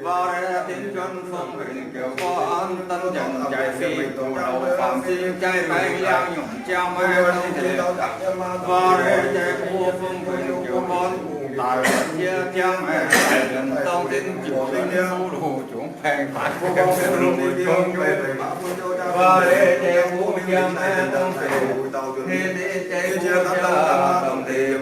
Waac lorqc, dinh juonc fong mbenc geuc gorn, daaih nyanc jaaix fih duqv louc, faam zinh jaaix baeng liangx nyungc, jangx maiv dongh deix. Waac lorqc, jaaix buo fong mbenc geuc gorn, daaih jiex jangx maiv dongh dinh juqc, suv luc jungx baengh faix, waac lorqc, jaaix buo jangx maiv dongh deix, hei deix jaaix buo jangx dongh deix,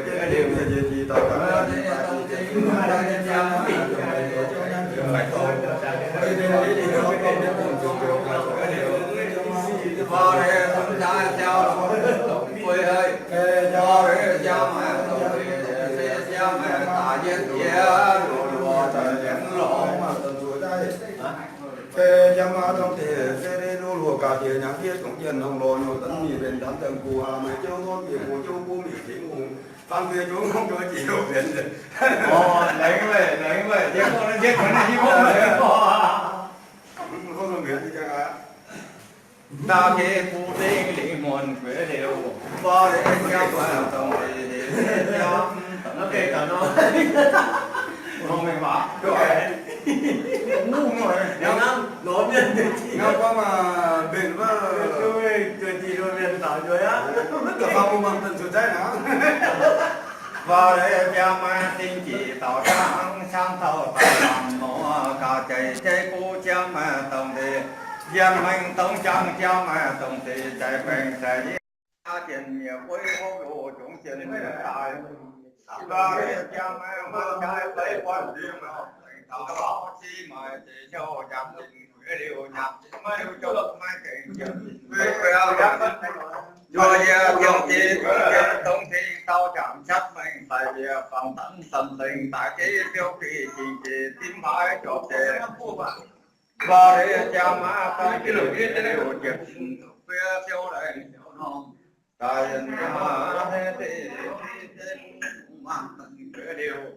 Da'geh buv dingh lingh muonc gueix liuz, Waac lorqc, jangx maiv dingh jiex dauh jangv, cang taux dauh jangv nor, ga'jaiv jaiv buv jangx maiv dongh deix, yiem maengx dongh jangv jangv maiv dongh deix, jaiv baengh jaiv yie, jiex mienh wuov hopv loz jongc jiex mienh daaih. Waac lorqc, jangx maiv maaih jaiv feix buonc liuz, maiv dongh deix dauh, ziqv maaih deix hnyouv nyanc liuz, maiv hiuv duqv maiv gengh jiex, maiv guaix jiex, njuov yie jiex jiex dongh tengx dauh jangv catv maengx daic yie fangx danv san zengx daaih jeiv biouv geh jingh jiex dimv haaix jorpc deix. Waac lorqc, jangx maiv daaih jiex liuz jiex fiev siou laengz siou norm daaih yienh maaih deix maengx deix liuz.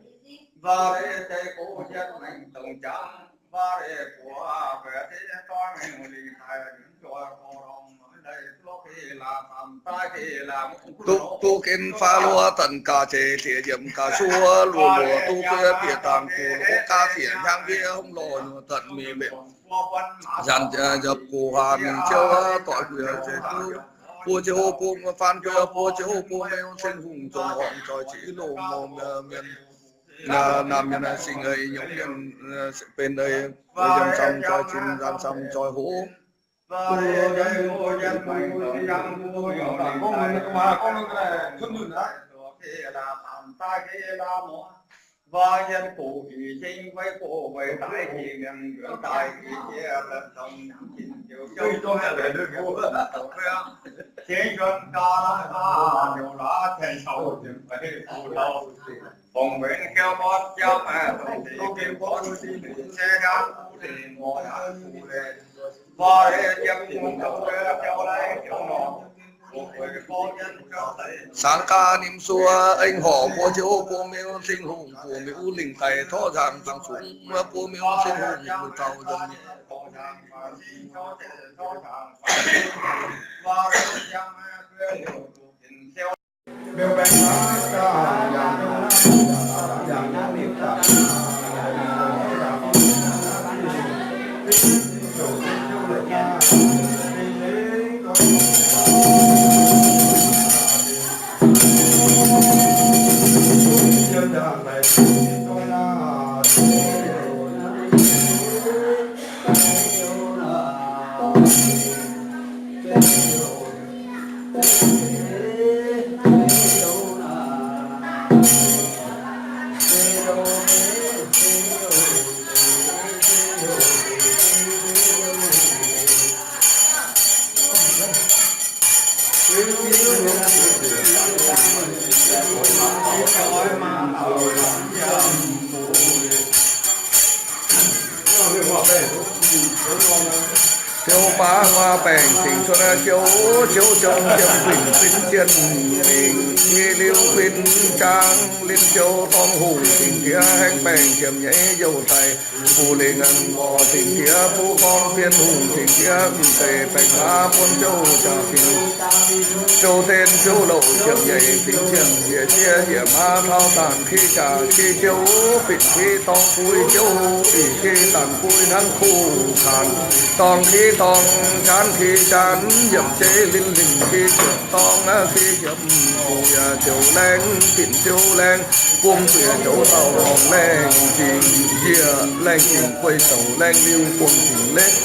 Waac lorqc, jaiv gox yietv maengx dongh jangv, waac lorqc, buoz mbuo deix doiv maengx lingh daaih nzuonx nzoih gorx lorngx maiv daaih zuov geh laaix, faam daaih geh laaix, duqv duqv gen faaux luoqc zanc ga'jaiv diex yiem ga'suoqv luoqc luoqc duqv gueiv bieqc dangh gu'lov ga'fieqc hnyangx ndiev hungh lorh nyuoz zanc mingh mbenc. Zanc yaac gox haax mingh ziouc doic gueiv jeiv duqv buo ziouc buo faan gueiv buo ziouc buo mengh cing hungh zong horngh zoih ziqc loz-hnoi mienh, naamh mienh singx eix nyungc mienh benx eix, yiem camv zoih cin, nzaanx camv zoih hoz. Saeng gaax nimc suoh, aengx horc buo ziouc buo mengh cing hungh, buo mengh uv lingh daic, torqv nzaangc zangc fungx, buo mengh cing hungh, muoz-taux nzengc. Ziouv baav nguaaz baengc dingc cuotv ziouv, ziouv zong jiem kuinx kuinx jien mingh, i liuz kuinx jangx linh ziouv dorngh hungh dingc diex haengh baengc jiem nyeiz youh daaih, fu lingh mborqv dingc diex fuqv gorngv bienh hungh dingc diex m'deix baengc aav buonv ziouv jaax fingx, ziouv den ziouv louc jiem nyeiz fingx jiem yiec siev yiec maav taux daanh ki jaax ki ziouv, bieqc ki dorngh bui ziouv, bieqc ki daanh bui hnangv kuv kaanx, dorngh ki dorngh, jaanv ki jaanv, yiemc zeiv linh linh ki ziepc dorngh, ki ziepc buic ziouc laengz, bieqc ziouv laengz, bung buic ziouv dauh lorngh laengz zingh, njiec laengz zingh guei douc laengz liuz bung zingh leiz,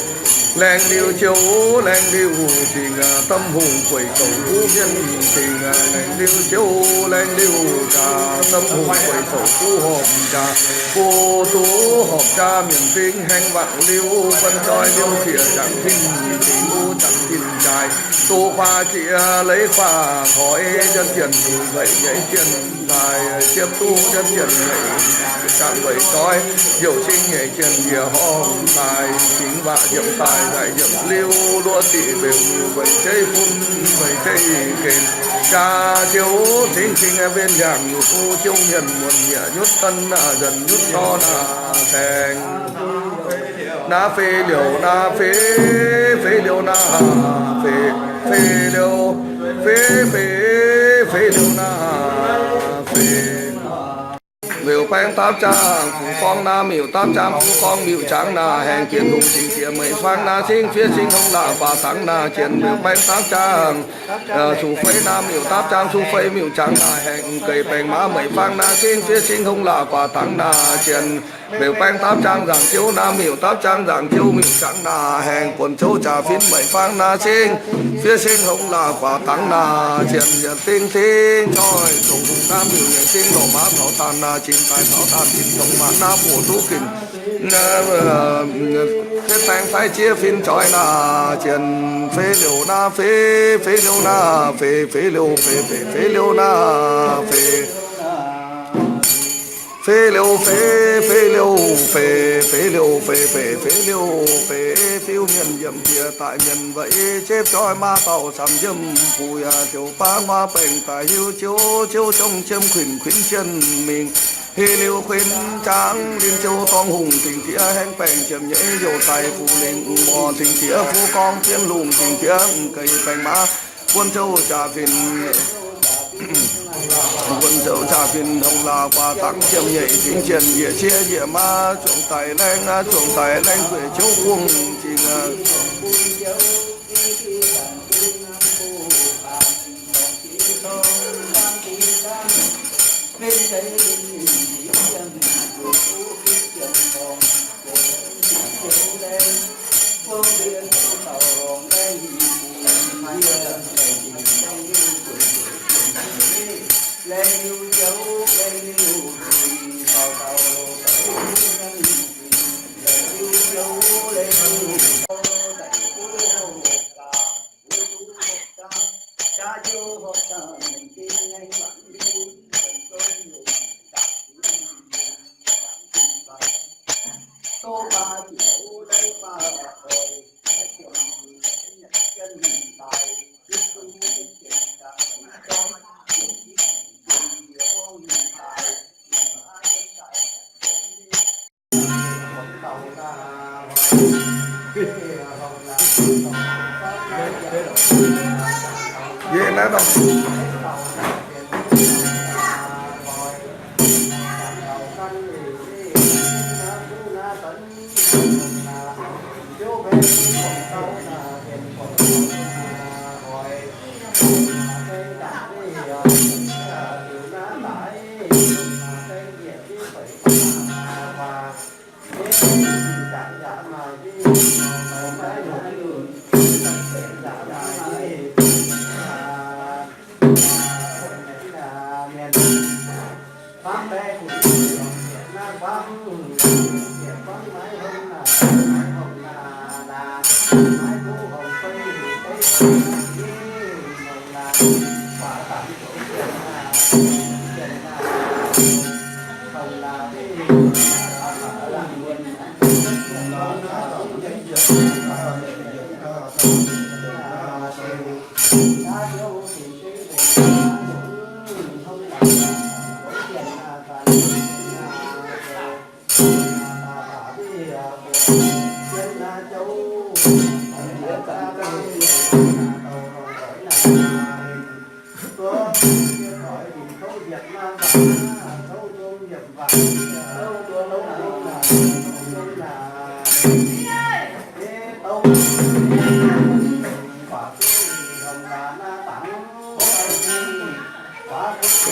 laengz liuz ziouv laengz liuz zingh, domh hungh gueic douc huv mienh zingh, laengz liuz ziouv laengz liuz jaax, domh hungh gueic douc huv horpc jaax, fu duqv horpc jaax mienh fingx haengh wangc liuz, bun zoih liuz fiev jangx tin zingh, duqv jangx tin jaaix, duqv kuaaiv ziex leiz kuaaiv koiv, jatv jienh duqv weic nyeiz jienh daaih, ziepv duqv jatv jienh weic jangx weic zoih, youc cing nyeic jienh yie horngh daaih, cingx waac yiemc daaih nzaaih yiemc liuz, luoqc diqc mbeux weic zeiv fun, weic zeiv gen, jaax ziouv cingx cing wen ndiangx, fu ziouv mienh muonc nyieqc nyutc daaih, nzanc nyutc corc naaic baengc. Naaiv fei liouh naaiv fei, fei liouh naaiv fei, fei liouh, fei fei, fei liouh naaiv fei. Miuc-baeng dapv jaang fuqv gorngv naaiv, miuc dapv jaang fuqv gorngv miuc jangx naaiv haengx, bienh hungh dingc diex meic fangv naaiv cingv, fiev cingv hungh laac guaax dangx naaiv jien. Miuc-baeng dapv jaang zuqc fei naaiv, miuc dapv jaang zuqc fei miuc jangx naaiv haengx, geix baengc maav meic fangv naaiv cingv, fiev cingv hungh laac guaax dangx naaiv jien. Miuc-baeng dapv jaang nzaangc ziouv naaiv, miuc dapv jaang nzaangc ziouv miuc jangx naaiv haengx, buonc ziouv jaax fin meic fangv naaiv cingv, fiev cingv hungh laac guaax dangx naaiv jien. Yietc dingh dingh zoih dongh hungh naaiv miuc nyei cingv lorqc, maav taux daanh naaiv jin daaih taux daanh jin dongh maac naaiv buoz duqv ginc. Fiev baeng fai jiex fin zoih naaiv jien, fei liouh naaiv fei, fei liouh naaiv fei, fei liouh fei, fei, fei liouh naaiv fei. Fei liouh fei, fei liouh fei, fei liouh fei, fei, fei liouh fei, fiuv mienh yiemc jiex daaih mienh weic jepv joih, maav dauh camv yiem buic ziouc baav nguaaz baengc daaih hiuv ziouv, ziouv zong jiem kuinx kuinx jien mingh. Heh liuz kuinx jangx linh ziouv dorngh hungh dingc diex haengx baengc jiem nyeiz youh daaih, fu lingh mborqv dingc diex fuqv gorngv bienh hungh dingc diex geix baengc maav buonv ziouv jaax fin Buonv ziouv jaax fin hungh laac guaax dangx jiem nyeic fingx jien yiec sieqv yiec maav zuangx daic laengh, zuangx daic laengh gueic ziouv bungx zingh.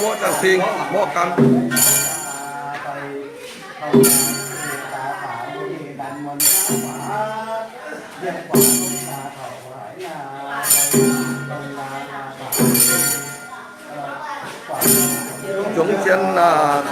Mborqv Zaangc Sing, mborqv ganh. Zungv zien naaic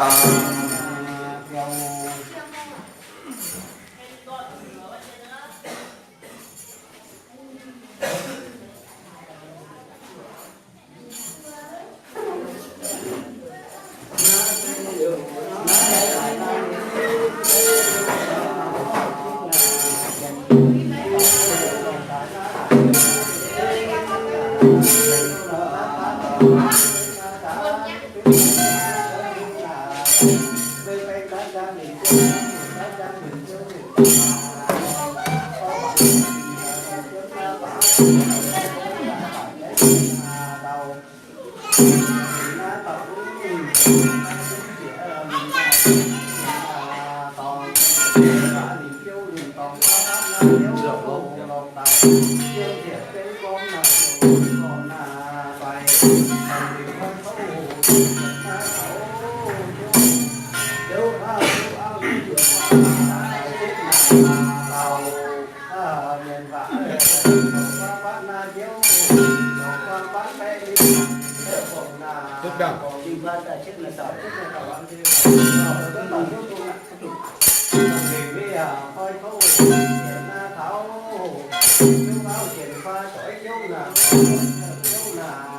dangx.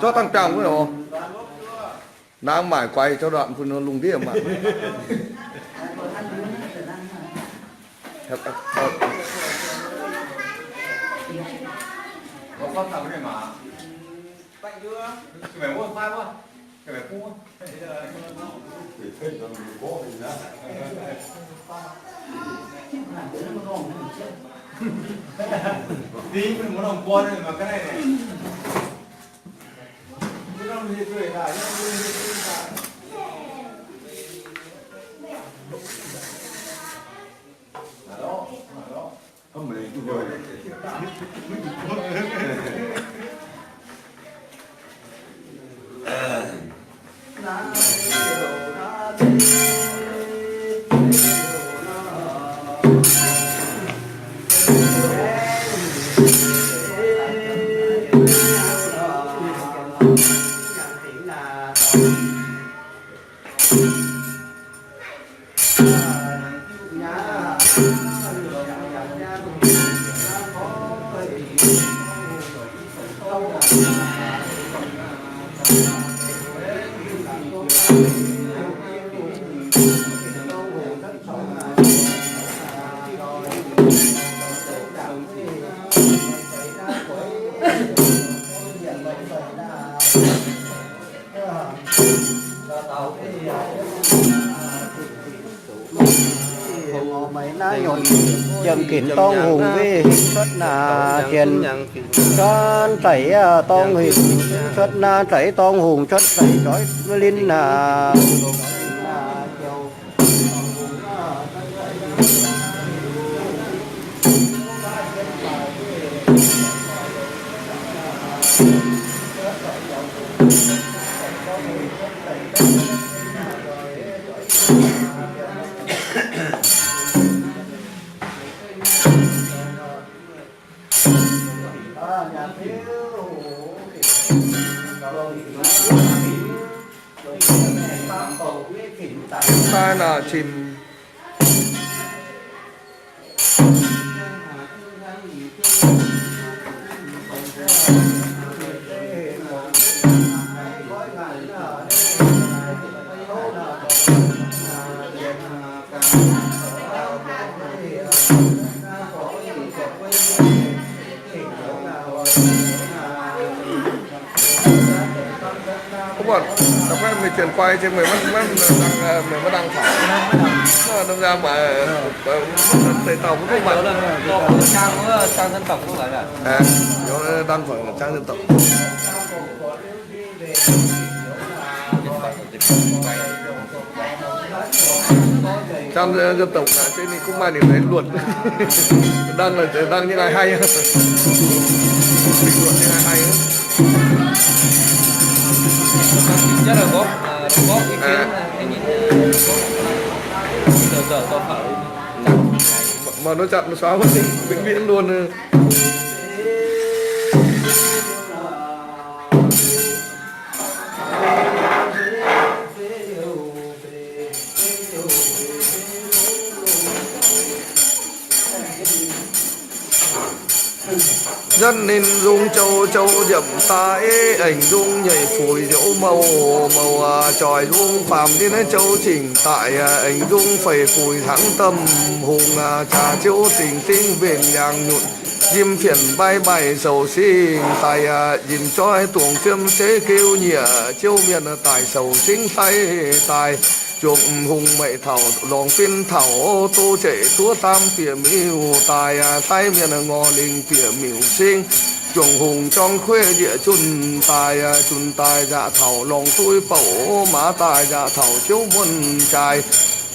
Zorqv dangh biangh wuov oc. Naang maaic guaix jauv ndortv bun lungh ndiev maah. Yiem ginx dorngh hungh weh cuotv naaic, zien cuotv daic dorngh hungh, cuotv naaic daic dorngh hungh, cuotv daic zoix linh naaic. Daaih naaic cin. Mv baac Da'faanh meih zienc guai ceng meih maiv, maiv dangh, meih maiv dangh taux. Nor, nor maaic, deix dauh mv duqv maaic. Dangh zuqc jangv dân tộc. Jangv dân tộc naaic se ninh gunv maaih ninh nyei luonc. Dangh naaic dangh nyei haiz haih. Luonc nyei haiz haih. Mv nor zatc mv suav mv dingc, mv mienv luonc. Dân ninh dungx jou, jou njiemc daaih, aengx dungx nyeic fuix njoux mouh, mouh, aa, joih dungx faam ninh naaiv jou cingx daic, aa, aengx dungx feix fuix hnangv domh hungh, aa, jaax ziouv dingc dingv mbenc liangx nyutc, njimv fienx mbaih mbaih soux singx daaih, aa, njimv joih dungx fiem zeiv geu nyiec, ziouv mienh daic soux singx sai daaih. Juangc hungh meic taux lorngx fin taux, duqv zeic duqv daam bieqc miuc daaih, aa, sai mienh ngorc lingc bieqc miuc singx. Juangc hungh jorng kueiv njiec zunh daaih, aa, zunh daaih nzaqc taux lorngx duiv bouc, maaz daaih nzaqc taux ziouv muonh jaaix.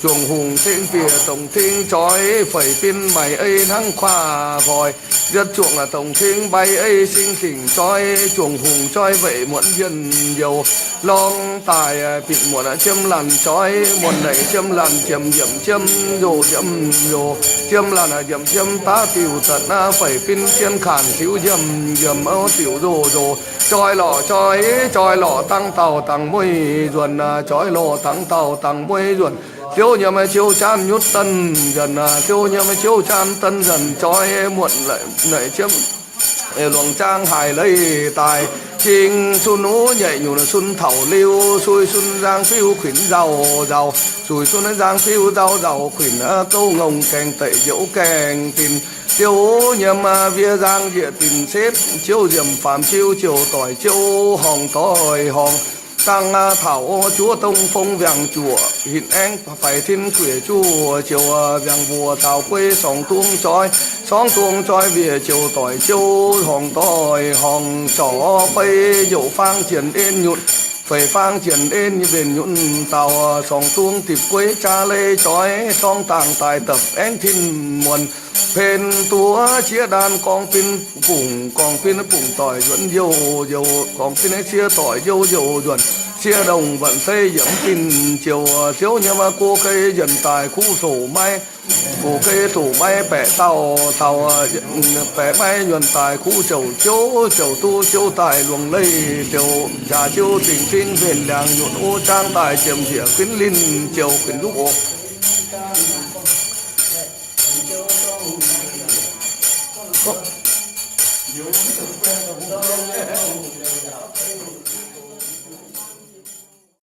Juangc hungh ceng bieqc dongh tengx joih, feix bin maaic ei hnangv kuaah hloi. Yietv juangc dongh tengx mbaih ei singx dingc joih, juangc hungh joih weic muonc njien-youh. Lorngx daaih bitv muonc jiemv laanh joih, muonc naaic jiemv laanh jiemv yiemc jiemv nzoh jiemv nzoh, jiemv laanh yiemc jiemv daav diuh zanc aqv, feix bin zien kaanc ziux yiemc yiemc aqv, diuh nzoh nzoh. Joih lorqc joih, joih lorqc dangh dauh dangh mueiz nzuonc, joih lorqc dangh dauh dangh mueiz nzuonc. Ziouv nyiemc ziouv jaanv nyutc daaih nzengc, ziouv nyiemc ziouv jaanv daaih nzengc, joih muonc naaic jiemv luongx jaang haic leiz daaih. Cing sun wuov nyeic nyunc sun taux liuz, suix sun nzang fiuv kuinx nzauh nzauh, suix sun nzang fiuv nzauh nzauh kuinx gouv ngongh gaengh deic njoux gaengh dinc. Ziouv nyiemc fiev nzang njiec dinc setv, ziouv nziemc faam ziouv ziouc doic ziouv horngc doic horngc. Dangh taux juov dongh fong wiangc juoqc, hinc aengx faix tin gueic juoh ziouc wiangc mbuoqc daaux guei sorng dungz joih, sorng dungz joih mbiec ziouc doic ziouv horngc doic horngc zorc fei youc faang jienv en nyutc, feix faang jienv en mbenc nyutc daaux sorng dungz dipc gueiv jaax leiz joih, dorng dangh daaih dapc aengx tin muonc. Pen duov jiex ndaanh gorngv bin bungx, gorngv bin bungx doic nzuonx youh youh, gorngv bin sieqv doic youh youh nzuonx, sieqv ndongh mbuonc seix yiemx bin ziouc ziouv nyiemc guoqv gei nzuonx daaih kuv soc maiv, guoqv gei soc maiv baeqc dauh taux, baeqc maiv nzuonx daaih kuv ziouc ziouv, ziouc duqv ziouv daaih luongx leiz ziouc jaax ziouv dingc dingv mbenc liangx nyutc wuov jaang daaih ziemx njiec kuinx linh ziouc kuinx nduqv oc.